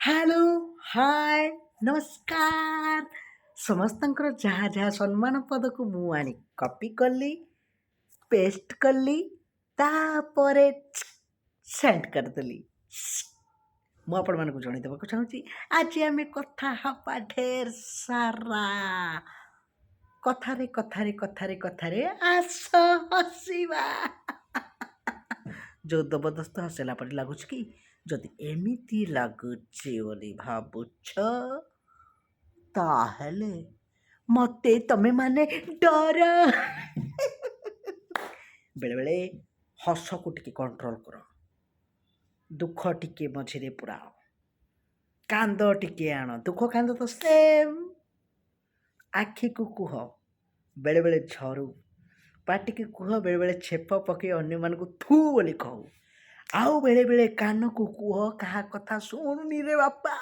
Hello, ହାଏ, ନମସ୍କାର। ସମସ୍ତଙ୍କର ଯାହା ଯାହା ସମ୍ମାନ ପଦକୁ ମୁଁ ଆଣି କପି କଲି, ପେଷ୍ଟ କଲି, ତାପରେ ସେଣ୍ଡ କରିଦେଲି। ମୁଁ ଆପଣମାନଙ୍କୁ ଜଣାଇ ଦେବାକୁ ଚାହୁଁଛି, ଆଜି ଆମେ କଥା ହେବା ଢେର ସାରା କଥାରେ କଥାରେ କଥାରେ କଥାରେ। ଆସ ହସିବା। ଯୋଉ ଜବରଦସ୍ତ ହସିଲା ପରି ଲାଗୁଛି କି? ଯଦି ଏମିତି ଲାଗୁଛି ବୋଲି ଭାବୁଛ, ତାହେଲେ ମତେ ତମେ ମାନେ ଡର। ବେଳେବେଳେ ହସକୁ ଟିକେ କଣ୍ଟ୍ରୋଲ କର, ଦୁଃଖ ଟିକେ ମଝିରେ ପୁରାଅ, କାନ୍ଦ ଟିକେ ଆଣ। ଦୁଃଖ କାନ୍ଦ ତ ସେମ୍। ଆଖିକୁ କୁହ ବେଳେବେଳେ ଝରୁ, ପାଟିକି କୁହ ବେଳେବେଳେ ଛେପ ପକେଇ ଅନ୍ୟମାନଙ୍କୁ ଥୁ ବୋଲି କହୁ, ଆଉ ବେଳେବେଳେ କାନକୁ କୁହ, କାହା କଥା ଶୁଣୁନି ରେ ବାପା,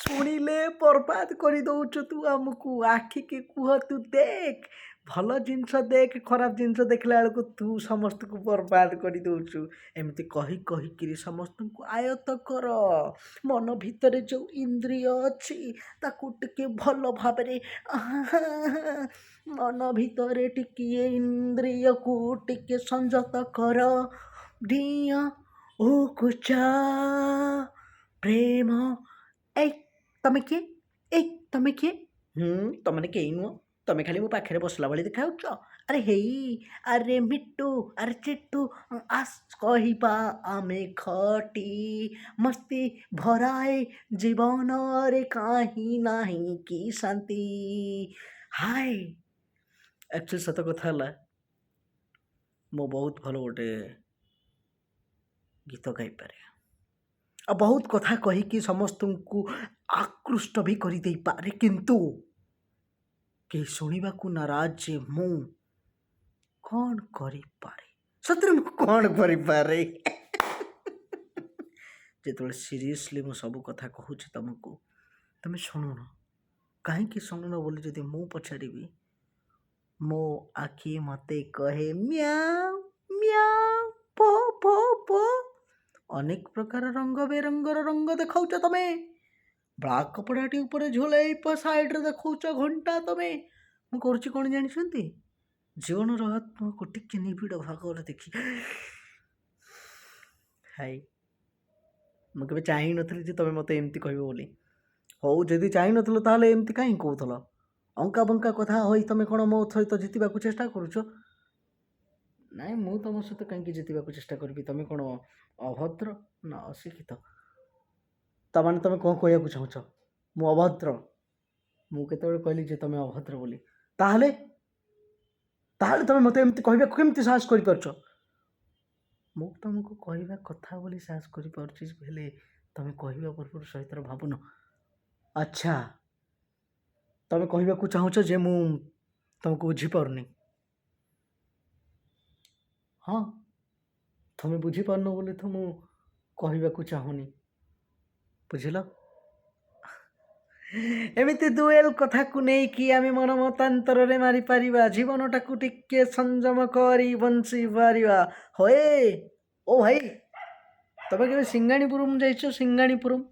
ଶୁଣିଲେ ବର୍ବାଦ କରିଦେଉଛୁ ତୁ ଆମକୁ। ଆଖିକି କୁହ, ତୁ ଦେଖ, ଭଲ ଜିନିଷ ଦେଖ, ଖରାପ ଜିନିଷ ଦେଖିଲା ବେଳକୁ ତୁ ସମସ୍ତଙ୍କୁ ବର୍ବାଦ କରିଦେଉଛୁ। ଏମିତି କହି କହିକିରି ସମସ୍ତଙ୍କୁ ଆୟତ୍ତ କର। ମନ ଭିତରେ ଯେଉଁ ଇନ୍ଦ୍ରିୟ ଅଛି, ତାକୁ ଟିକେ ଭଲ ଭାବରେ, ମନ ଭିତରେ ଟିକିଏ ଇନ୍ଦ୍ରିୟକୁ ଟିକେ ସଂଯତ କର। ଦିଅ ଉକୁଚା ପ୍ରେମ। ଏଇ ତମେ କିଏ? ଏଇ ତମେ କିଏ? ତମେ କେହି ନୁହଁ, ତମେ ଖାଲି ମୋ ପାଖରେ ବସିଲା ଭଳି ଦେଖାଯାଉଛ। ଆରେ ହେଇ, ଆରେ ମିଟୁ, ଆରେ ଚିଟୁ, ଆସ କହିବା ଆମେ ଖଟି ମସ୍ତି ଭରାଏ ଜୀବନରେ କାହିଁ ନାହିଁ କି ଶାନ୍ତି। ହାଏ, ଆକ୍ଚୁଆଲି ସତ କଥା ହେଲା, ମୁଁ ବହୁତ ଭଲ ଗୋଟେ ଗୀତ ଗାଇପାରେ ଆଉ ବହୁତ କଥା କହିକି ସମସ୍ତଙ୍କୁ ଆକୃଷ୍ଟ ବି କରିଦେଇପାରେ, କିନ୍ତୁ କେହି ଶୁଣିବାକୁ ନାରାଜ ଯେ ମୁଁ କ'ଣ କରିପାରେ। ସତରେ ମୁଁ କ'ଣ କରିପାରେ? ଯେତେବେଳେ ସିରିୟସଲି ମୁଁ ସବୁ କଥା କହୁଛି ତୁମକୁ, ତୁମେ ଶୁଣୁନ। କାହିଁକି ଶୁଣୁନ ବୋଲି ଯଦି ମୁଁ ପଚାରିବି, ମୋ ଆଖି ମୋତେ କହେ ମ୍ୟାଉ ମ୍ୟାଉ, ପୋ ପୋ ପୋ। ଅନେକ ପ୍ରକାର ରଙ୍ଗ ବେରଙ୍ଗର ରଙ୍ଗ ଦେଖାଉଛ ତମେ। ବ୍ଲାକ୍ କପଡ଼ାଟି ଉପରେ ଝୁଲେଇ ସାଇଡ଼ରେ ଦେଖାଉଛ ଘଣ୍ଟା ତମେ। ମୁଁ କରୁଛି କ'ଣ ଜାଣିଛନ୍ତି? ଜୀବନର ଆତ୍ମାକୁ ଟିକେ ନିବିଡ଼ ଭାବରେ ଦେଖି। ହାଇ, ମୁଁ କେବେ ଚାହିଁନଥିଲି ଯେ ତମେ ମୋତେ ଏମିତି କହିବ ବୋଲି। ହଉ, ଯଦି ଚାହିଁନଥିଲ ତାହେଲେ ଏମିତି କାହିଁ କହୁଥିଲ? ଅଙ୍କା ବଙ୍କା କଥା ହୋଇ ତମେ କ'ଣ ମୋ ସହିତ ଜିତିବାକୁ ଚେଷ୍ଟା କରୁଛ? ନାଇଁ, ମୁଁ ତମ ସହିତ କାହିଁକି ଜିତିବାକୁ ଚେଷ୍ଟା କରିବି? ତମେ କ'ଣ ଅଭଦ୍ର ନା ଅଶିକ୍ଷିତ? ତାମାନେ ତମେ କ'ଣ କହିବାକୁ ଚାହୁଁଛ? ମୁଁ ଅଭଦ୍ର? ମୁଁ କେତେବେଳେ କହିଲି ଯେ ତମେ ଅଭଦ୍ର ବୋଲି? ତାହେଲେ ତମେ ମୋତେ ଏମିତି କହିବାକୁ କେମିତି ସାହସ କରିପାରୁଛ? ମୁଁ ତମକୁ କହିବା କଥା ବୋଲି ସାହସ କରିପାରୁଛି, ହେଲେ ତମେ କହିବା ପୂର୍ବରୁ ସହିତର ଭାବୁନ। ଆଚ୍ଛା, ତମେ କହିବାକୁ ଚାହୁଁଛ ଯେ ମୁଁ ତମକୁ ବୁଝିପାରୁନି? ହଁ, ତମେ ବୁଝିପାରୁନ ବୋଲି ତ ମୁଁ କହିବାକୁ ଚାହୁଁନି, ବୁଝିଲ? ଏମିତି ଦୁଏଲ କଥାକୁ ନେଇକି ଆମେ ମନ ମତାନ୍ତରରେ ମାରିପାରିବା, ଜୀବନଟାକୁ ଟିକେ ସଂଯମ କରି ବଞ୍ଚି ପାରିବା। ହଏ ଓ ଭାଇ, ତମେ କେବେ ସିଙ୍ଗାଣିପୁରମ୍ ଯାଇଛ? ସିଙ୍ଗାଣିପୁରମ୍,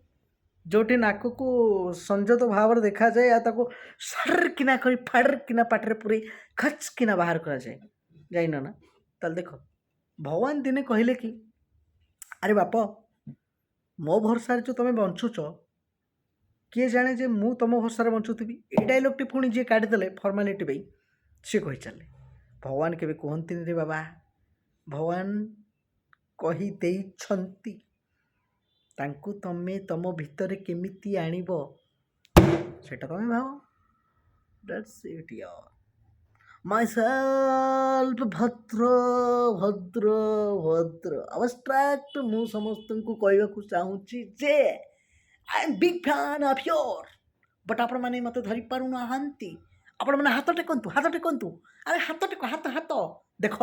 ଯେଉଁଠି ନାକକୁ ସଂଯତ ଭାବରେ ଦେଖାଯାଏ ଆଉ ତାକୁ ସର୍ କିନା କରି ଫାଡ଼୍ କିନା ପାଟିରେ ପୁରେଇ ଖଚ୍ କିନା ବାହାର କରାଯାଏ। ଯାଇନ ନା? ତାହେଲେ ଦେଖ, ଭଗବାନ ଦିନେ କହିଲେ କି, ଆରେ ବାପ, ମୋ ଭରସାରେ ଯେଉଁ ତମେ ବଞ୍ଚୁଛ, କିଏ ଜାଣେ ଯେ ମୁଁ ତମ ଭରସାରେ ବଞ୍ଚୁଥିବି। ଏଇ ଡାଇଲଗ୍ଟି ପୁଣି ଯିଏ କାଢ଼ିଦେଲେ ଫର୍ମାଲିଟି ପାଇଁ, ସିଏ କହି ଚାଲିଲେ। ଭଗବାନ କେବେ କୁହନ୍ତିନି ରେ ବାବା, ଭଗବାନ କହିଦେଇଛନ୍ତି। ତାଙ୍କୁ ତମେ ତମ ଭିତରେ କେମିତି ଆଣିବ, ସେଇଟା ତମେ ଭାବ। That's it ୟାର। ମାଇସେଲ୍ଫ ଭଦ୍ର, ଭଦ୍ର, ଭଦ୍ର। ଆବଷ୍ଟ୍ରାକ୍ଟ। ମୁଁ ସମସ୍ତଙ୍କୁ କହିବାକୁ ଚାହୁଁଛି ଯେ I am big fan of your, but ଆପଣମାନେ ମୋତେ ଧରିପାରୁନାହାନ୍ତି। ଆପଣମାନେ ହାତ ଟେକନ୍ତୁ, ହାତ ଟେକନ୍ତୁ, ଆରେ ହାତ ଟେକ, ହାତ, ହାତ। ଦେଖ,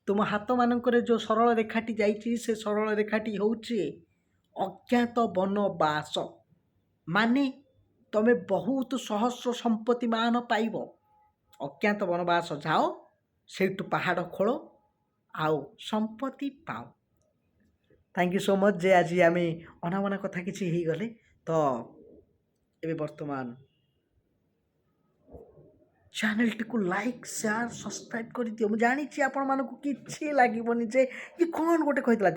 ତୁମ ହାତମାନଙ୍କରେ ଯେଉଁ ସରଳ ରେଖାଟି ଯାଇଛି, ସେ ସରଳ ରେଖାଟି ହେଉଛି ଅଜ୍ଞାତ ବନବାସ। ମାନେ ତମେ ବହୁତ ସହସ୍ର ସମ୍ପତ୍ତିମାନ ପାଇବ। ଅଜ୍ଞାତ ବନବାସ ଯାଅ, ସେଇଠୁ ପାହାଡ଼ ଖୋଳ ଆଉ ସମ୍ପତ୍ତି ପାଅ। Thank you so much ଯେ ଆଜି ଆମେ ଅନାବନା କଥା କିଛି ହେଇଗଲେ। ତ ଏବେ ବର୍ତ୍ତମାନ ଚ୍ୟାନେଲଟିକୁ ଲାଇକ୍, ସେୟାର, ସବସ୍କ୍ରାଇବ୍ କରିଦିଅ। ମୁଁ ଜାଣିଛି ଆପଣମାନଙ୍କୁ କିଛି ଲାଗିବନି ଯେ ଇଏ କ'ଣ ଗୋଟେ କହିଥିଲା।